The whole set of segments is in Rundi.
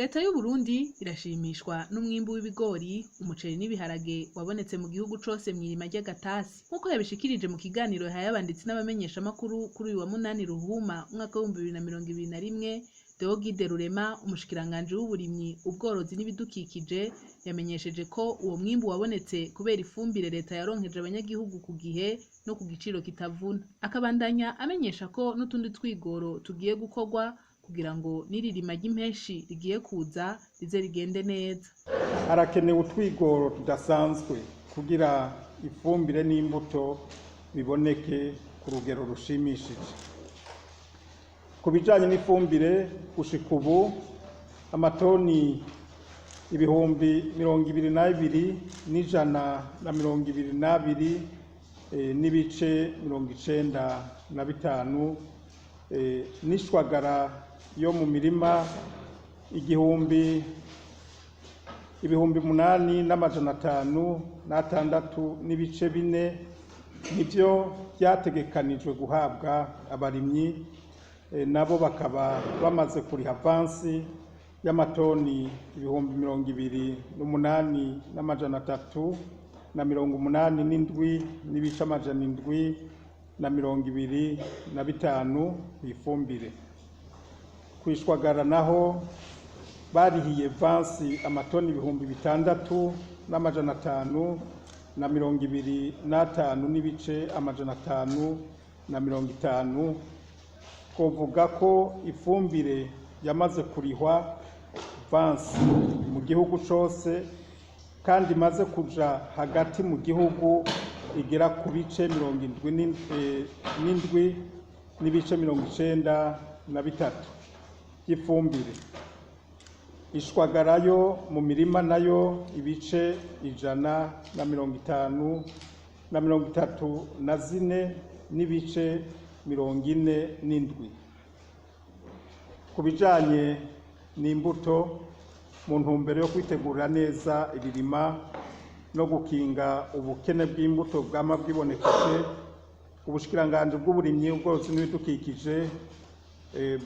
Leta y'Uburundi irashimishwa n'umwimbu w'ibigori, umuceri n'ibiharage wabonetse mu gihugu cose mw'irima ry'agatasi. Nk'uko yabishikirije mu kiganiro yahaye abanditsi n'abamenyeshamakuru kuri uyu wa munani Ruhuma umwaka w'2021, Deogide Rurema, umushikiranganji w'uburimyi, ubworozi n'ibidukikije, yamenyesheje ko uwo mwimbu wabonetse kubera ifumbire leta yaronkeje abanyagihugu ku gihe no ku giciro kitavuna. Akabandanya amenyesha ko n'utundi twigoro tugiye gukorwa kugira ngo n'iri rima ry'impeshi rigiye kuza rize rigende neza. Harakenewe utwigoro tudasanzwe kugira ifumbire n'imbuto biboneke ku rugero rushimishije. Ku bijanye n'ifumbire, gushika ubu amatoni 22,122 n'ibice 95, n'ishwagara yo mu mirima 8506.4 nivyo vyategekanijwe guhabwa abarimyi, nabo bakaba bamaze kuriha avansi y'amatoni 28,387.725 kw'ifumbire. Kwishwagara naho barihiye vansi amatoni 6525.550. Twovuga ko ifumbire yamaze kurihwa vansi mu gihugu cose kandi imaze kuja hagati mu gihugu igera ku bice 77.93 by'ifumbire. Ishwagarayo mu mirima nayo ibice 150 na 34.47. Ku bijanye n'imbuto, mu ntumbero yo kwitegurira neza iririma no gukinga ubukene bw'imbuto bwama bwibonekeje, ubushikiranganji bw'uburimyi, ubworozi n'ibidukikije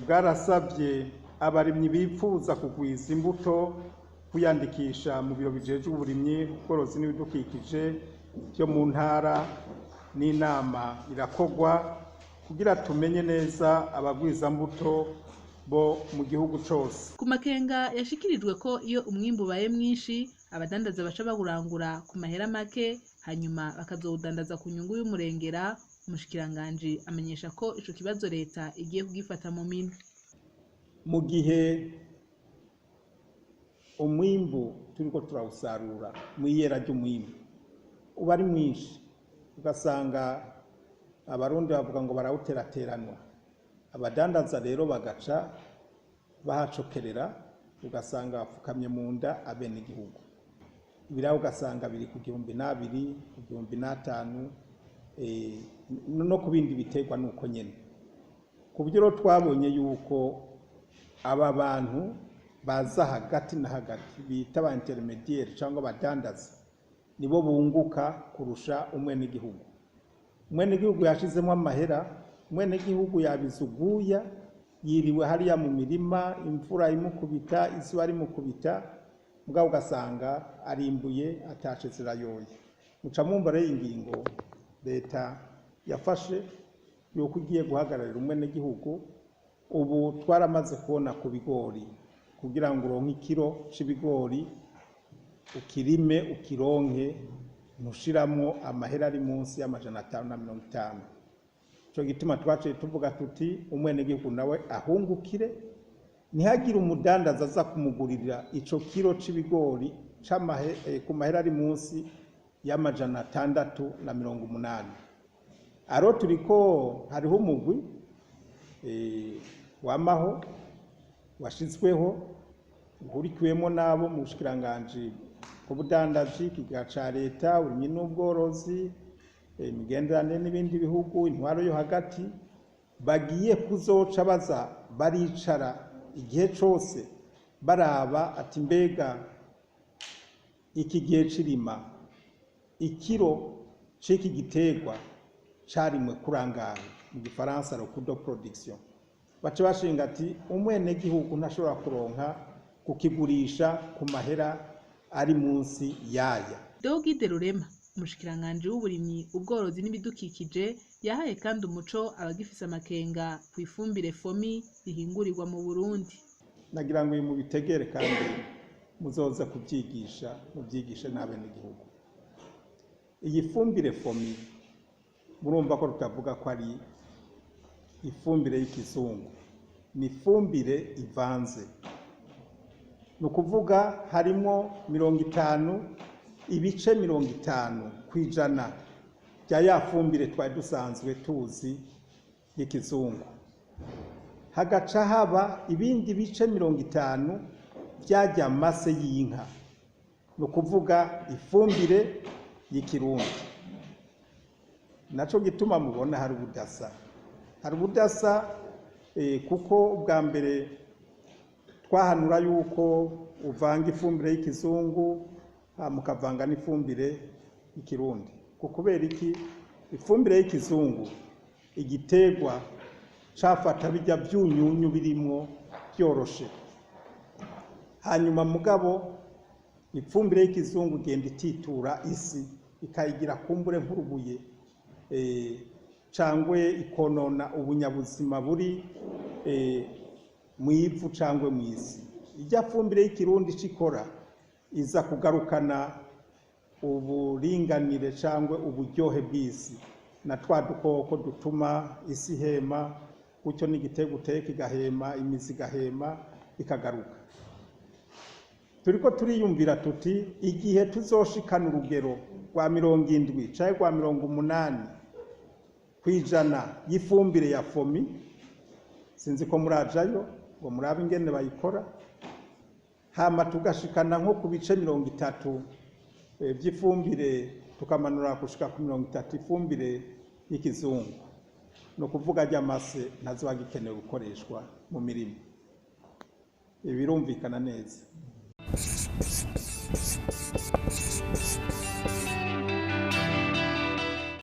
bwarasavye abarimyi bipfuza kugwiza imbuto kwiyandikisha mu biro bijejwe uburimyi, ubworozi n'ibidukikije byo mu ntara, n'inama irakogwa kugira tumenye neza abagwizambuto bo mu gihugu cose. Ku makenga yashikirijwe ko iyo umwimbu ubaye mwinshi abadandaza baca bawurangura ku mahera make hanyuma bakazowudandaza ku nyungu y'umurengera, umushikiranganji amenyesha ko ico kibazo leta igiye kugifata mu minwe. Mu gihe umwimbu turiko turawusarura mw'iyera ry'umwimbu uba ari mwinshi, ugasanga abarundi bavuga ngo barawuterateranwa, abadandaza rero bagaca bahacokerera, ugasanga bapfukamye mu nda abenegihugu. Ibiraya ugasanga biri ku 1002, ku 1005, no ku bindi biterwa nuko nyene. Ku buryo rero twabonye yuko aba bantu baza hagati na hagati bita ba intermédiaires cyangwa abadandaza nibo bunguka kurusha umwenegihugu. Umwenegihugu yashizemo amahera, umwenegihugu yabizuguya, yiriwe hariya mu mirima, imvura imukubita, izuba rimukubita, mugabo ugasanga arimbuye atashe zirayoye. Muca mwumva rero ingingo leta yafashe yuko igiye guhagararira umwenegihugu. Ubu twaramaze kubona ku bigori, kugira ngo uronke ikiro c'ibigori ukirime ukironke ntushiramwo amahera ari munsi y'550. Ico gituma twaciye tuvuga tuti umwenegihugu nawe ahungukire, ntihagire umudandaza aza kumugurira ico kiro c'ibigori ku mahera ari munsi y'680. Aro turiko hariho umugwi wamaho washizweho uhurikiwemo n'abo mu bushikiranganji bw'ubudandaji, ikigega ca leta, uburimyi n'ubworozi, imigenderanire n'ibindi bihugu, intwaro yo hagati, bagiye kuzoca baza baricara igihe cose baraba ati mbega iki gihe c'irima ikiro c'iki giterwa carimwe kurangahe, mu gifaransa le coût de production. Baca bashinga ati umwenegihugu ntashobora kuronka kukigurisha ku mahera ari munsi yaya. Deogide Rurema, umushikiranganji w'uburimyi, ubworozi n'ibidukikije, yahaye kandi umuco abagifise amakenga ku ifumbire FOMI rihingurirwa mu Burundi. Nagira ngo ibi mubitegere kandi muzoza kubyigisha, mubyigishe n'abenegihugu. Iyi fumbire FOMI murumva ko tutavuga ko ari ifumbire y'ikizungu, ni ifumbire ivanze. Ni ukuvuga harimo 50, 50% bya ya fumbire twari dusanzwe tuzi y'ikizungu, hagaca haba ibindi bice 50 byajya amase y'inka, ni ukuvuga ifumbire y'ikirundi. Naco gituma mubona hari ubudasa, hari ubudasa kuko ubwa mbere twahanura yuko uvanga ifumbire y'ikizungu mukavanga n'ifumbire y'ikirundi. Kubera iki? Ifumbire y'ikizungu igiterwa cafata bijya byunyunyu birimwo byoroshe, hanyuma mugabo ifumbire y'ikizungu igenda ititura isi ikayigira kumbure nk'urubuye, cangwe ikonona ubunyabuzima buri mu ivu cangwe mu isi. Ijya fumbire y'ikirundi cikora iza kugarukana uburinganire cangwe uburyohe bw'isi na twa dukoko dutuma isi ihema, gutyo n'igiterwa uteye kigahema, imizi igahema ikagaruka. Turiko turiyumvira tuti igihe tuzoshikana urugero rwa 70 canke rwa 80% y'ifumbire ya FOMI, sinzi ko murajayo ngo murabe ingene bayikora, hama tugashikana nko ku bice 30 by'ifumbire, tukamanura gushika ku 30 ifumbire y'ikizungu, ni ukuvuga ry'amase ntazoba agikenewe gukoreshwa mu mirimo. Ibi birumvikana neza.